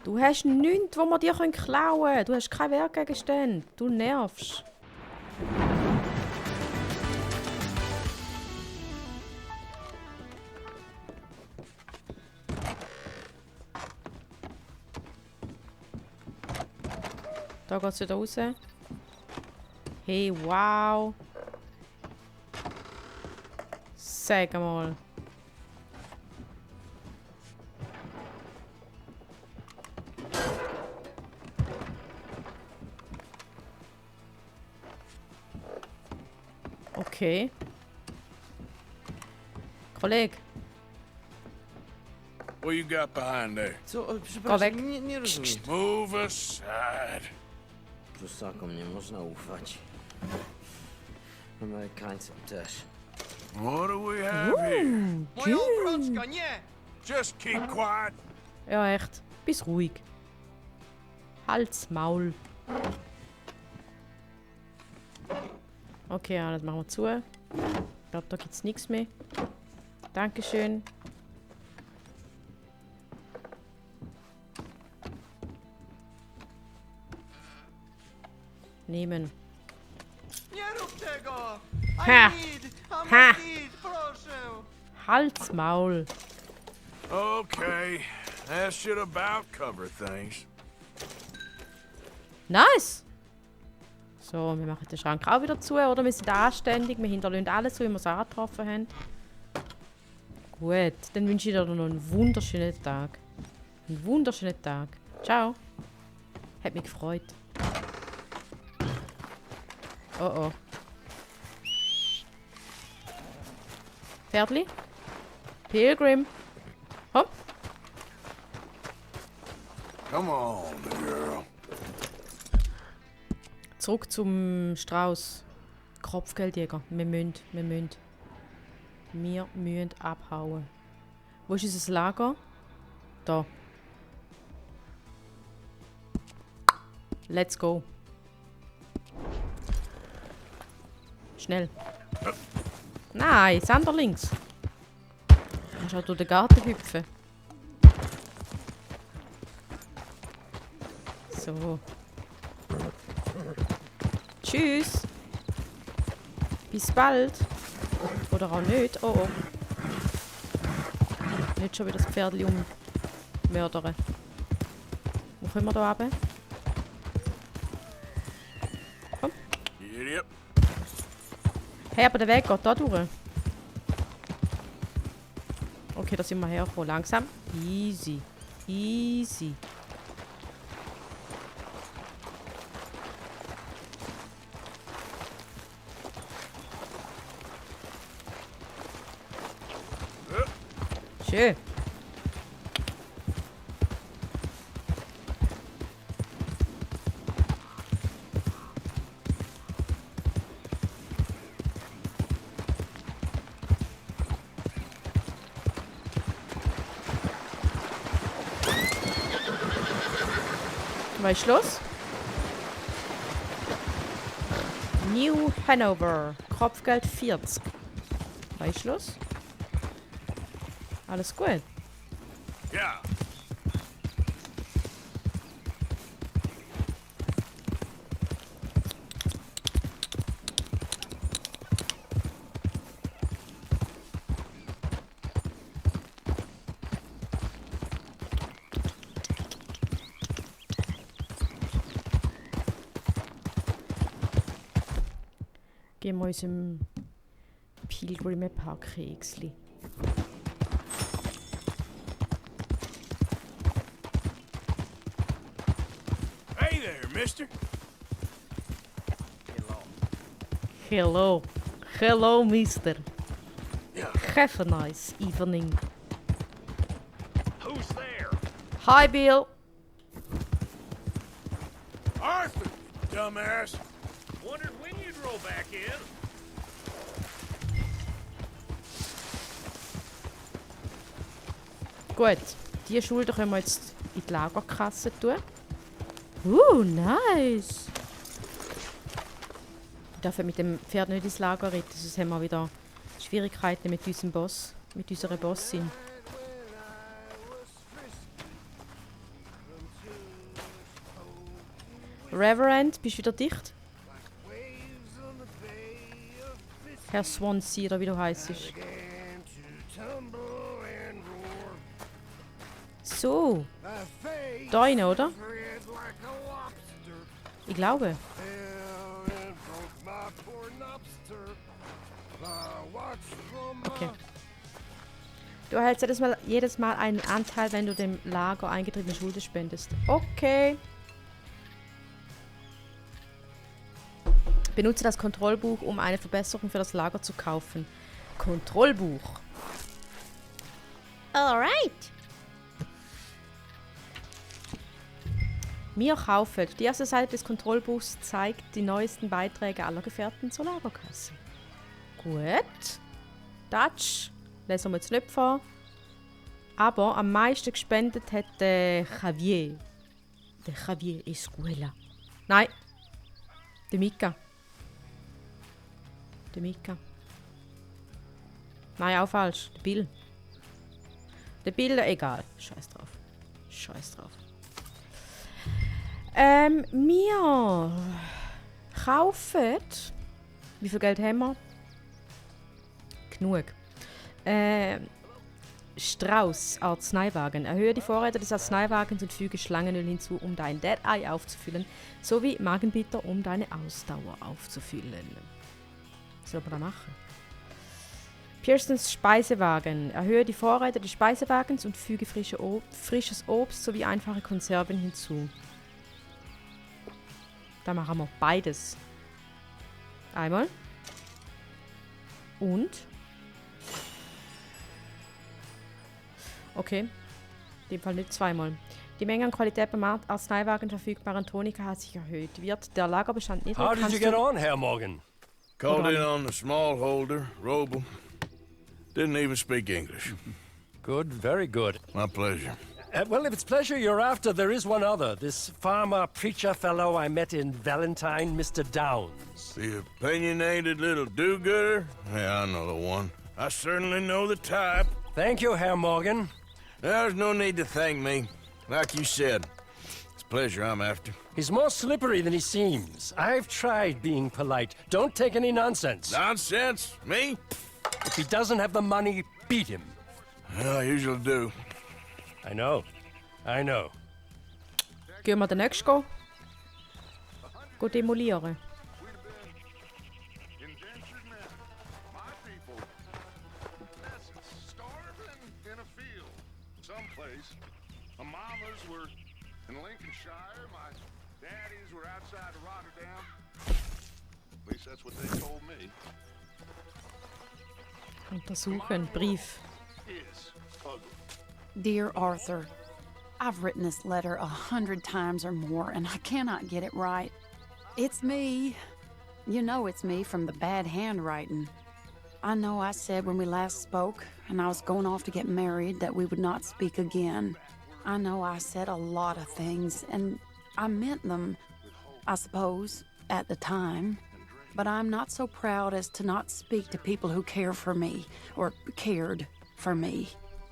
Du hast nichts, wo wir dir klauen können. Du hast kein Werkgegenstand. Du nervst. Da geht's wieder raus. Hey, wow. Sag mal. Okay. Kollege. What you got behind there? Co? Go weg. Przepraszam, nie rozumiem. Move aside. Prusakom nie można ufać. Amerykańcom też. What do we have here? Moja obrączka, nie! Just keep quiet. Ja, echt. Bist ruhig. Halt's Maul. Okay, ja, das machen wir zu. Ich glaube, da gibt's nichts mehr. Dankeschön. Nehmen. Nie rób tego! Ha! I Ha! need, proszę! Halt's Maul. Okay, that should about cover things. Nice! So, wir machen den Schrank auch wieder zu, oder? Wir sind anständig, wir hinterlassen alles so, wie wir es angetroffen haben. Gut, dann wünsche ich dir noch einen wunderschönen Tag. Einen wunderschönen Tag. Ciao. Hat mich gefreut. Oh oh. Pferdli? Pilgrim. Hopp. Come on, girl. Zurück zum Strauß. Kopfgeldjäger. Wir müssen abhauen. Wo ist unser Lager? Da. Let's go. Schnell. Nein, Sander links. Du musst auch durch den Garten hüpfen. So. Tschüss. Bis bald. Oder auch nicht. Oh oh. Nicht schon wieder das Pferdli ummördern. Wo können wir da runter? Komm. Idiot. Hey, aber der Weg geht da durch. Okay, da sind wir hergekommen. Langsam. Easy. Easy. Schön. Was ist los? New Hanover. Kopfgeld 40. Was ist los? Alles gut. Yeah. Gehen wir unserem Pilgrim ein paar Keksli. Hey there, mister. Hello. Hello, mister. Yeah. Have a nice evening. Who's there? Hi, Bill. Arthur, you dumbass. Wondered when you'd roll back in. Gut, die Schulter können wir jetzt in die Lagerkasse tun. Nice. Wir dürfen mit dem Pferd nicht ins Lager reiten, sonst haben wir wieder Schwierigkeiten mit unserem Boss, mit unserer Bossin. Reverend, bist du wieder dicht? Herr Swansea, oder wie du heißt. So. Da rein, oder? Ich glaube. Okay. Du erhältst jedes Mal einen Anteil, wenn du dem Lager eingetriebene Schulden spendest. Okay. Benutze das Kontrollbuch, um eine Verbesserung für das Lager zu kaufen. Kontrollbuch. Alright. Wir kaufen. Die erste Seite des Kontrollbuchs zeigt die neuesten Beiträge aller Gefährten zur Lagerkasse. Gut. Dutch. Lesen wir jetzt nicht vor. Aber am meisten gespendet hat der Javier. Der Javier Escuela. Nein. Der Mika. Der Mika. Nein, auch falsch. Der Bill. Der Bill, egal. Scheiß drauf. Scheiß drauf. Wir kaufen. Wie viel Geld haben wir? Genug. Strauß Arzneiwagen. Erhöhe die Vorräte des Arzneiwagens und füge Schlangenöl hinzu, um dein Dead Eye aufzufüllen, sowie Magenbitter, um deine Ausdauer aufzufüllen. Was soll man da machen? Pearsons Speisewagen. Erhöhe die Vorräte des Speisewagens und füge frisches Obst sowie einfache Konserven hinzu. Da machen wir beides. Einmal. Und. Okay. In dem Fall nicht zweimal. Die Menge an Qualität beim Arzneiwagen verfügbaren Tonika hat sich erhöht. Wird der Lagerbestand niedrig? How did you get on, Herr Morgan? Called in on the small holder, Roble. Didn't even speak English. Good, very good. My pleasure. Well, if it's pleasure you're after, there is one other. This farmer preacher fellow I met in Valentine, Mr. Downs. The opinionated little do-gooder? Yeah, I know the one. I certainly know the type. Thank you, Herr Morgan. There's no need to thank me. Like you said, it's pleasure I'm after. He's more slippery than he seems. I've tried being polite. Don't take any nonsense. Nonsense? Me? If he doesn't have the money, beat him. Well, I usually do. I know. I know. Gehen wir den nächsten go demolieren. Indentured men, my people, peasants starving in a field, someplace. My mamas were in Lincolnshire, my daddies were outside of Rotterdam. At least that's what they told me. Untersuchen. Brief. Is ugly. Dear Arthur, I've written this letter 100 times or more, and I cannot get it right. It's me. You know it's me from the bad handwriting. I know I said when we last spoke, and I was going off to get married, that we would not speak again. I know I said a lot of things, and I meant them, I suppose, at the time. But I'm not so proud as to not speak to people who care for me, or cared for me.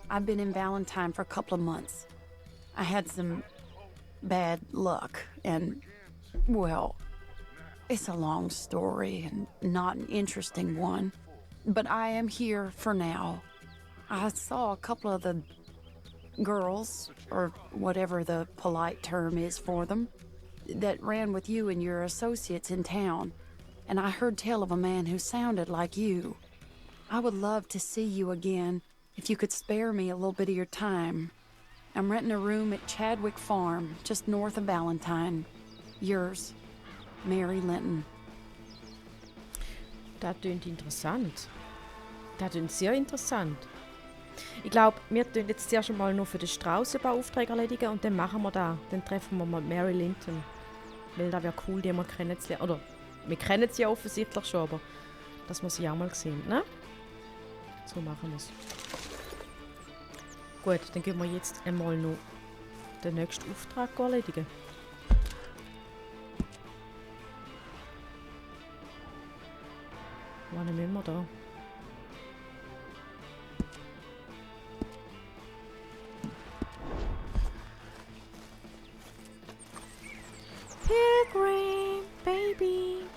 I've been in Valentine for a couple of months. I had some bad luck, and, well, it's a long story and not an interesting one. But I am here for now. I saw a couple of the girls, or whatever the polite term is for them, that ran with you and your associates in town. And I heard tell of a man who sounded like you. I would love to see you again, if you could spare me a little bit of your time. I'm renting a room at Chadwick Farm, just north of Valentine. Yours, Mary Linton. Das klingt interessant. Das klingt sehr interessant. Ich glaube, wir tun jetzt zuerst einmal nur für den Straußenbauauftrag erledigen und dann machen wir da. Dann treffen wir mal Mary Linton. Weil das wäre cool, die wir kennenzulernen. Oder, wir kennen sie ja offensichtlich schon, aber dass wir sie auch mal sehen, ne? So machen wir es. Gut, dann gehen wir jetzt einmal noch den nächsten Auftrag erledigen. Was nehmen wir da? Pilgrim, baby.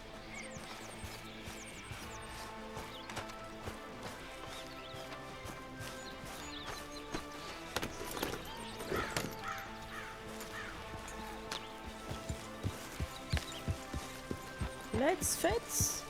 Let's fetz.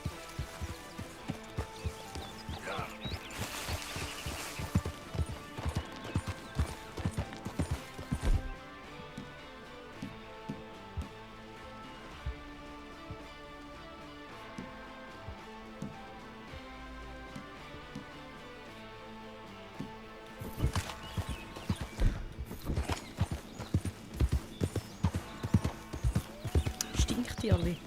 Stinktierli.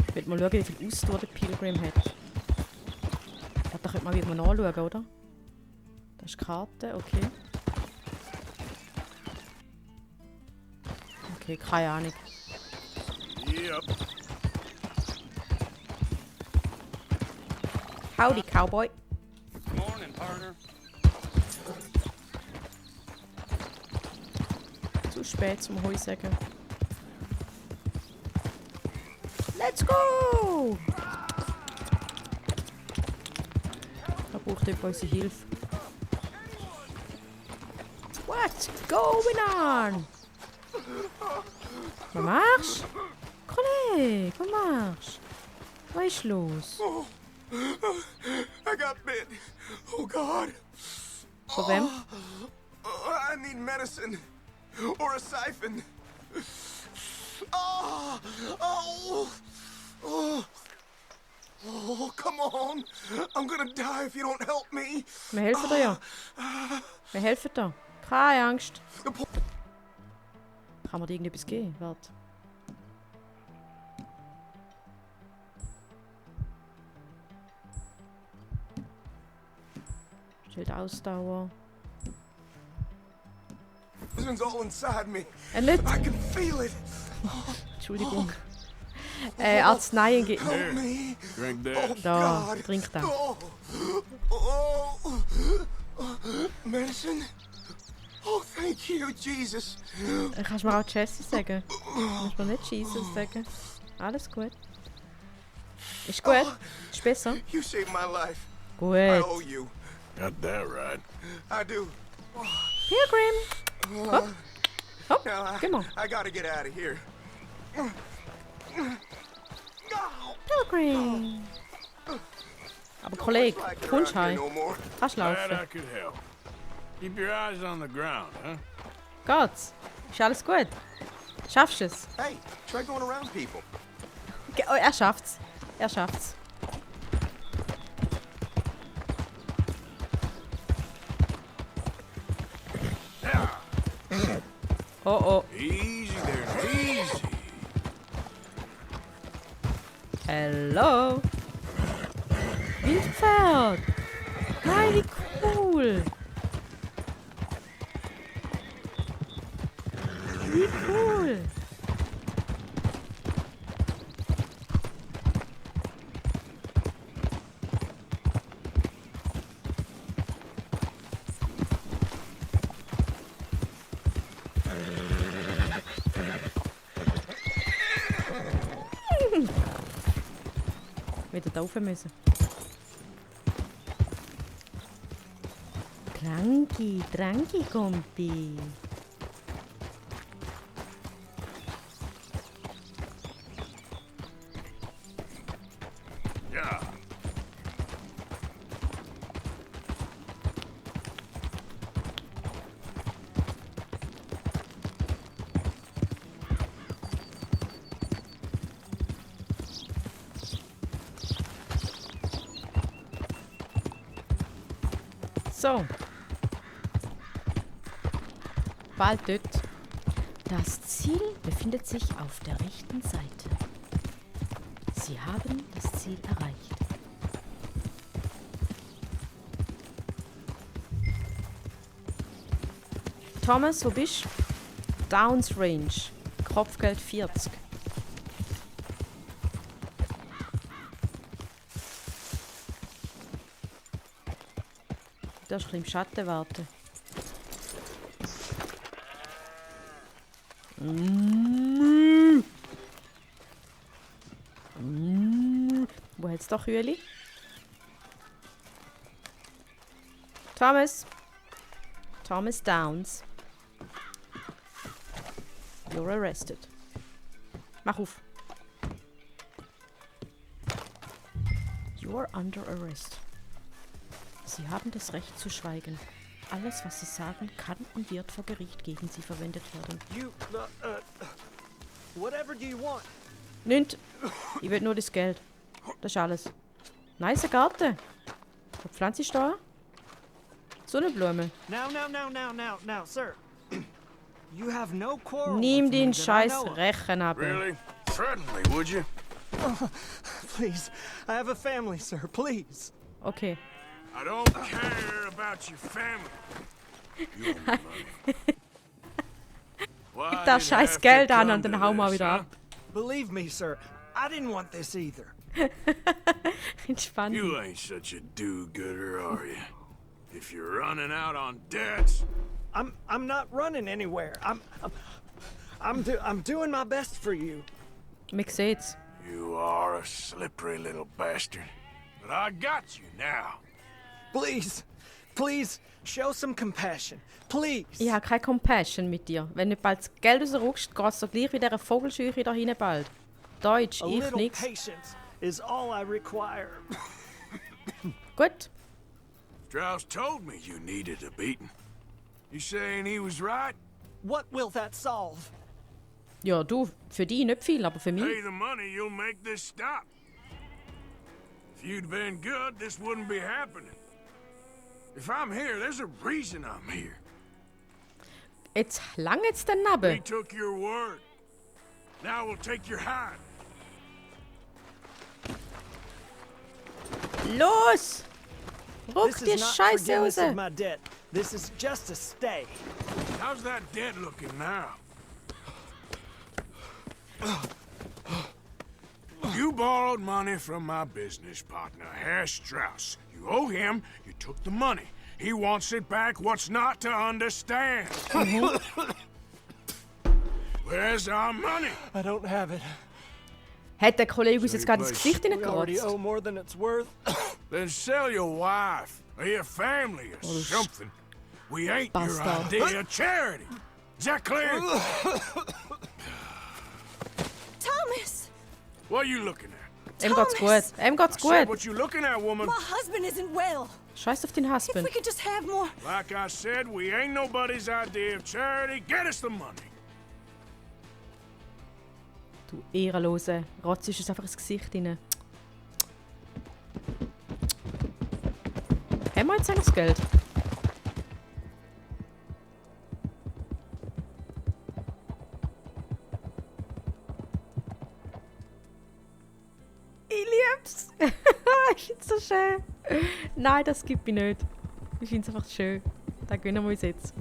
Ich will mal schauen, wie viel Ausdauer der Pilgrim hat. Da könnte man wieder mal nachschauen, oder? Das ist die Karte, okay. Okay, keine Ahnung. Yep. Howdy, Cowboy. Morning, partner. Zu spät zum Heusägen. Let's go! Da braucht jemand unsere Hilfe. What's going on? Was machst du? Kollege, was machst du? Was ist los? I got bit. Oh God. Von wem? I need medicine. Or a siphon. Oh, oh, oh, oh, come on. I'm gonna die if you don't help me. Wir helfen dir ja. Wir helfen dir. Keine Angst. Kann man dir irgendetwas geben? Warte. Schild Ausdauer. Poison's all inside me. Nicht. I can feel it. Entschuldigung. Arzneien geht. Help me. Drink that. Da, God. trink das. Oh, oh, medicine. Oh, thank you, Jesus. Kannst du mir auch Jesse sagen? Kannst du mir nicht Jesus sagen? Alles gut. Ist gut? Ist besser? You saved my life. I Gut. owe you. Got that right. I do. Pilgrim! Hopp. Hopp, Now, geh mal. I gotta get out of here. Pilgrim! Aber Kollege, Like it kommst du around here heim? no more. Kannst Glad laufen. I could help. Keep your eyes on the ground, huh? Geht's? Ist alles gut? Schaffst du es? Hey, try going around people. Oh, er schafft's. Er schafft's. Oh oh. Easy there, easy. Hello. Wildpferd. Nein, wie cool. Wie cool. Wieder da rauf müssen. Tranqui, Kompi. Yeah. So. Bald dort. Das Ziel befindet sich auf der rechten Seite. Sie haben das Ziel erreicht. Thomas, wo bist du? Downs Range. Kopfgeld 40. Du darfst ein bisschen im Schatten warten. Wo hat's da Kühe? Thomas. Thomas Downs. You're arrested. Mach auf. You are under arrest. Sie haben das Recht zu schweigen. Alles, was Sie sagen, kann und wird vor Gericht gegen Sie verwendet werden. Whatever do you want? Nicht. Ich will nur das Geld. Das ist alles. Nice Garten. Wo Pflanze ist da? Sonnenblume. Now, sir. You have no quarrel Nimm with me den that I scheiß know of. Rechen ab. Really? Threaten me, would you? Please, I have a family, sir. Please. Okay. I don't care about your family. You owe me money. Why Gib das did it scheiß have to Geld an come und dann to hau mal this, wieder huh? ab. Believe me, sir. I didn't want this either. Entspannt. You ain't such a do-gooder, are you? If you're running out on debts, I'm not running anywhere. I'm doing my best for you. Mich seht's. you are a slippery little bastard. But I got you now. Please, show some compassion. Please. Ich habe keine Compassion mit dir. Wenn du bald das Geld rausrückst, geht's doch gleich wie dieser Vogelscheuche da hinten bald. Deutsch, A ich little nix. patience is all I require. Gut. Strauss told me you needed a beating. You saying he was right? What will that solve? Ja, du, für dich nicht viel, aber für Pay mich. the money, you'll make this stop. If you'd been good, this wouldn't be happening. If I'm here, there's a reason I'm here. Jetzt lang jetzt We daneben. took your word. Now we'll take your hide. Los! Ruck This die is not Scheiße forgiveness raus! of my debt. This is just a stay. How's that dead looking now? You borrowed money from my business partner, Herr Strauss. You owe him, you took the money. He wants it back, what's not to understand? Where's our money? I don't have it. Hat der Kollege uns jetzt gerade ins Place. Gesicht We already hineingerotzt? owe more than it's worth. Then sell your wife, or your family, or something. We ain't your Bastard. idea of charity. Is that clear? Thomas! What are you looking at? Ihm geht's gut. Ihm geht's I said gut. what you looking at, woman. My husband isn't well. Scheiß auf den If Husband. we could just have more. Like I said, we ain't nobody's idea of charity. Get us the money. Du Ehrenlose. Rotz ist es einfach ins Gesicht rein. Haben wir jetzt eigentlich das Geld? Ich lieb's. Ich find's so schön. Nein, das gibt mich nicht. Ich find's einfach schön. Da gönnen wir uns jetzt.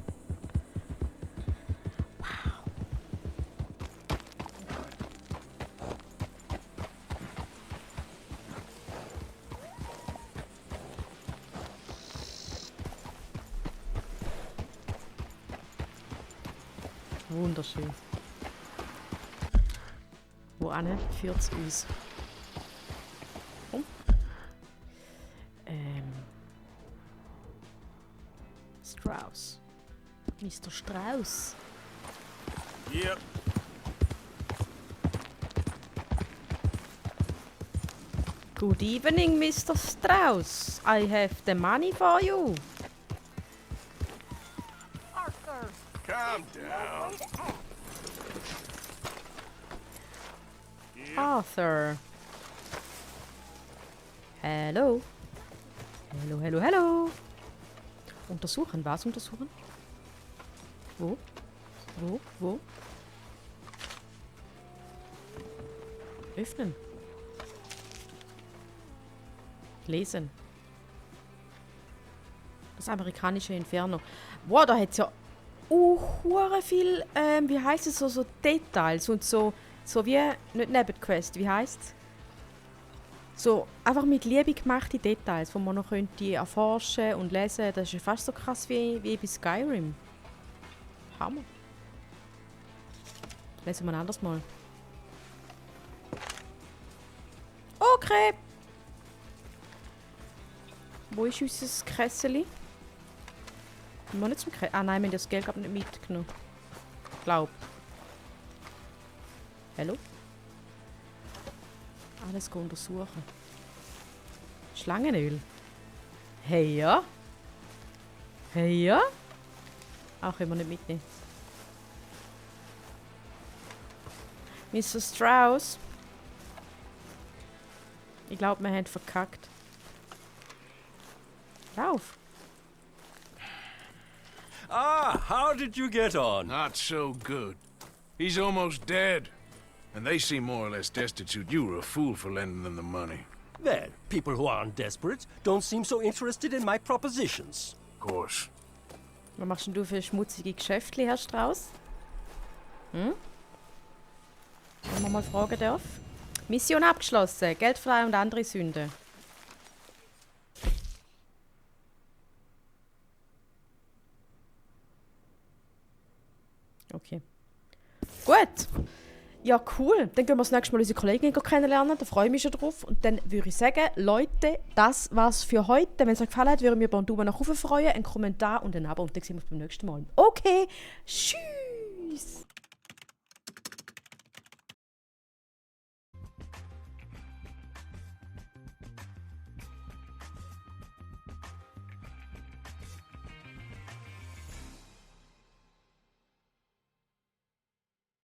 Wunderschön. Wohin führt's uns? Strauss. Mr. Strauss. Yep. Good evening, Mr. Strauss. I have the money for you. Calm down. Arthur. Hello. Hello, hello, hello. Untersuchen. Was untersuchen? Wo? Wo? Wo? Öffnen. Lesen. Das amerikanische Inferno. Wow, da hat es ja hure viel, wie heißt es, so Details und so wie, nicht Nebenquest, wie heißt es? So, einfach mit Liebe gemachte Details, die man noch könnte erforschen und lesen. Das ist ja fast so krass wie bei Skyrim. Hammer. Lesen wir ein anderes Mal. Okay. Wo ist unser Kessel? Wir nicht zum Kessel. Ah nein, wir haben das Geld gerade nicht mitgenommen. Glaub. Hallo? Alles untersuchen. Schlangenöl. Hey ja. Hey ja. Auch können wir nicht mitnehmen. Mr. Strauss. Ich glaube, wir haben verkackt. Lauf. Ah, how did you get on? Not so good. He's almost dead. And they seem more or less destitute. You were a fool for lending them the money. Well, people who aren't desperate don't seem so interested in my propositions. Of course. Was machst denn du für schmutzige Geschäfte, Herr Strauss? Hm? Wenn man mal fragen darf. Mission abgeschlossen. Geldfrei und andere Sünden. Okay. Gut. Ja, cool. Dann gehen wir das nächste Mal unsere Kollegin kennenlernen. Da freue ich mich schon drauf. Und dann würde ich sagen, Leute, das war's für heute. Wenn es euch gefallen hat, würden wir über einen Daumen nach oben freuen, einen Kommentar und ein Abo. Und dann sehen wir uns beim nächsten Mal. Okay. Tschüss.